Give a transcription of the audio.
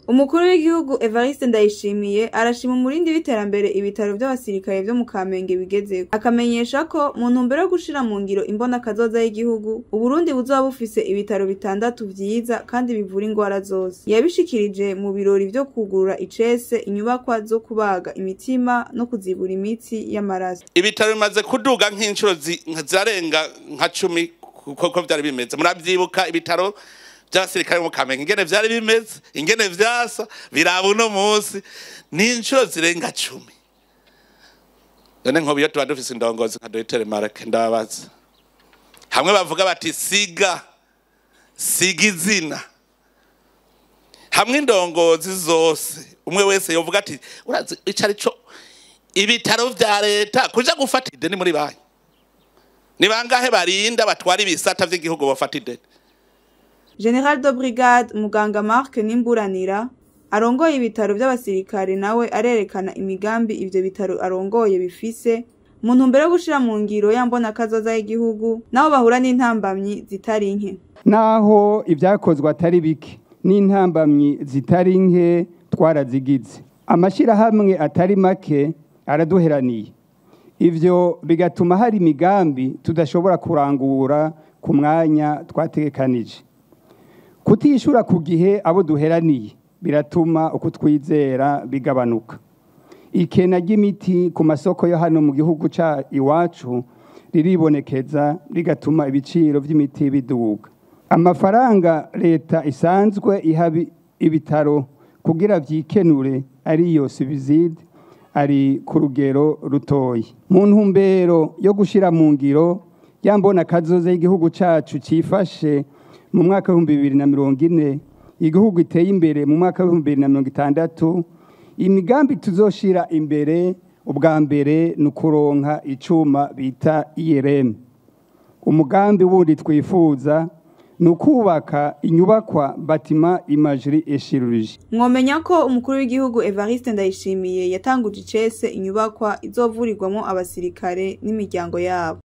Umukuru w'igihugu Evariste Ndayishimiye arashima umurindi w'iterambere ibitaro vy'abasirikare vyo mu Kamenge bigezeko, akamenyesha ko mu ntumbero yo gushira mu ngiro imbona kazoza y'igihugu, Uburundi buzoba bufise ibitaro bitandatu vyiza kandi bivura ingwara zose. Yabishikirije mu birori vyo kwugurura icese inyubakwa zo kubaga imitima no kuzibura imitsi y'amaraso. Ibitaro bimaze kuduga nk'incuro zirarenga nka 10 kuko vyari bimeze. Muravyibuka ibitaro by'abasirikare mu Kamenge ingene vyari bimeze, ingene vyasa, biraba uno munsi ni incuro zirenga 10. None nko biyo tuba dufise indongozi nka Dr Mark ndabaza, hamwe bavuga bati siga siga izina, hamwe indongozi zose umwe wese yovuga ati urazi icari co ibitaro vya leta kuja gufata ideni muri banki. Ni bangahe barinda batwara ibisata vy'igihugu bafata ideni? General de Brigade Muganga Mark Nimburanira arongoye ibitaro vy'abasirikare nawe arerekana imigambi ivyo bitaro arongoye bifise mu ntumbero yo gushira mu ngiro ya mbona kazoza y'igihugu, naho bahura n'intambamyi zitari nke. Naho ivyakozwe atari bike n'intambamyi zitari nke twarazigize, amashirahamwe atari make araduheraniye, ivyo bigatuma hari imigambi tudashobora kurangura ku mwanya twategekanije. Kutishura ku gihe abo duheraniye biratuma uko twizera bigabanuka. Ikena ry'imiti ku masoko yo hano mu gihugu ca iwacu riribonekeza, rigatuma ibiciro vy'imiti biduga. Amafaranga leta isanzwe iha ibitaro kugira vyikenure ariyo subside ari ku rugero rutoyi. Mu ntumbero yo gushira mu ngiro ya mbona kazoza y'igihugu cacu cifashe mu mwaka w'ibihumbi bibiri na mirongo ine, igihugu iteye imbere mu mwaka w'ibihumbi bibiri na mirongo itandatu, imigambi tuzoshira imbere ubwa mbere ni ukuronka icuma bita IRM. Umugambi wundi twifuza ni ukubaka inyubakwa batima imagerie et chirurgie. Mwomenya ko umukuru w'igihugu Evariste Ndayishimiye yatanguje icese inyubakwa izovurirwamo abasirikare n'imiryango yabo.